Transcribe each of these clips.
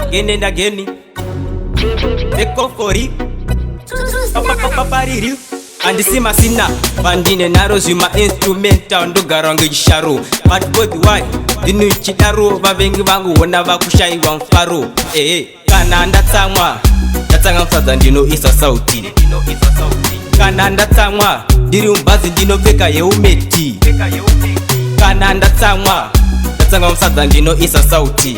Again and again. Zekofori papariri handisi masina pandine naro zvimainstrumental, ndogara ngechisharo. But God, why ndinochidaro? Vavengi vangu hona vakushayiwa mufaro. Ehe, kana ndatsamwa, ndatsamwa musadza, ndinoisa sauti. Kana ndatsamwa, ndiri mubhazi, ndinopfeka helmet. Kana ndatsamwa, ndatsamwa musadza, ndinoisa sauti.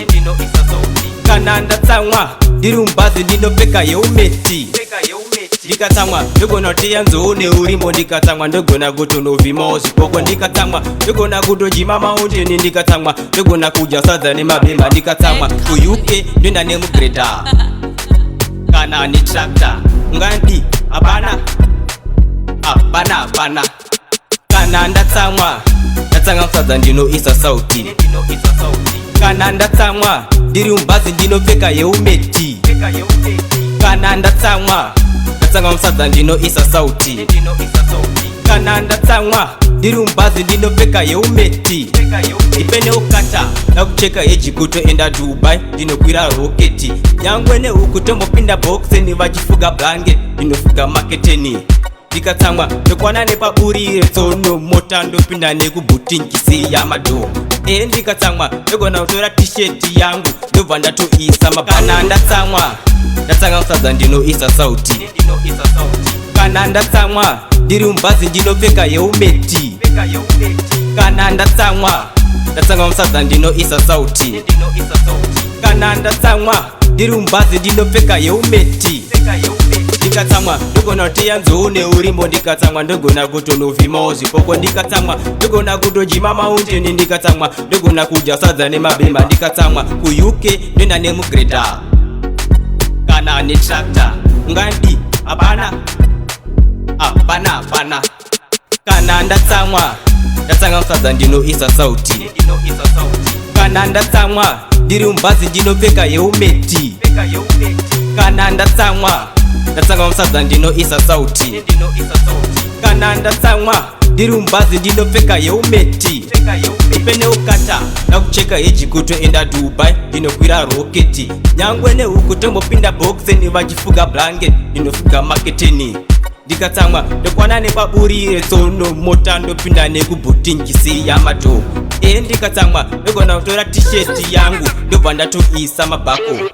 Kana ndatsamwa, ndiri mubhazi, ndinopfeka helmet. Ndikatsamwa ndogona kuteya nzou neurimbo. Ndikatsamwa ndogona kutonovhimawo zvipoko. Ndikatsamwa ndogona kutojima mountain. Ndikatsamwa ndogona kudya sadza nemabhemba. Ndikatsamwa, kuUK ndoenda nemugrader kana netractor. Ungandi hapana, hapana, hapana. Kana ndatsamwa, ndatsamwa musadza, ndinoisa sauti. Kana ndatsamwa, ndiri mubhazi, ndinopfeka helmet. Kana ndatsamwa, ndatsamwa musadza, ndinoisa sauti. Kana ndatsamwa, ndiri mubhazi, ndinopfeka helmet. Ipene ukata ndakucheka heji kutoenda Dubai, ndinokwira rocket. Nyangwe nehuku tombopinda boxeni, vachifuga blanket, ndinofuga maketeni. Ndikatsamwa ndokwana nepaburire tsono, mota ndopinda nekuboot, nchisiya madoor. Ee, ndikatsamwa ndogona kutora T-shirt yangu, ndobva ndatoisa. Kana ndatsamwa, ndatsamwa musadza, ndinoisa sauti. Kana ndatsamwa, ndiri mubhazi, ndinopfeka helmet. Kana ndatsamwa, ndatsamwa musadza, ndinoisa sauti. Kana ndatsamwa, ndiri mubhazi, ndinopfeka helmet. Ndikatsamwa ndogona kuteya nzou neurimbo. Ndikatsamwa ndogona kutonovhimawo zvipoko. Ndikatsamwa ndogona kutojima mountain. Ndikatsamwa ndogona kudya sadza nemabhemba. Ndikatsamwa, kuUK ndoenda nemugrader kana netractor. Ungandi hapana, hapana, hapana. Kana ndatsamwa, ndatsamwa musadza, ndinoisa sauti. Kana ndatsamwa, ndiri mubhazi, ndinopfeka helmet. Kana ndatsamwa, ndatsamwa musadza, ndinoisa sauti. Kana ndatsamwa, ndiri mubhazi, ndinopfeka helmet. Ipene ukata ndakucheka heji kutoenda Dubai, ndinokwira rocket. Nyangwe nehuku tombopinda boxeni, vachifuga blanket, ndinofuga maketeni. Ndikatsamwa ndokwana nepaburire tsono, mota ndopinda nekuboot, nchisiya madoor. Ee, ndikatsamwa ndogona kutora T-shirt yangu, ndobva ndatoisa mabhako.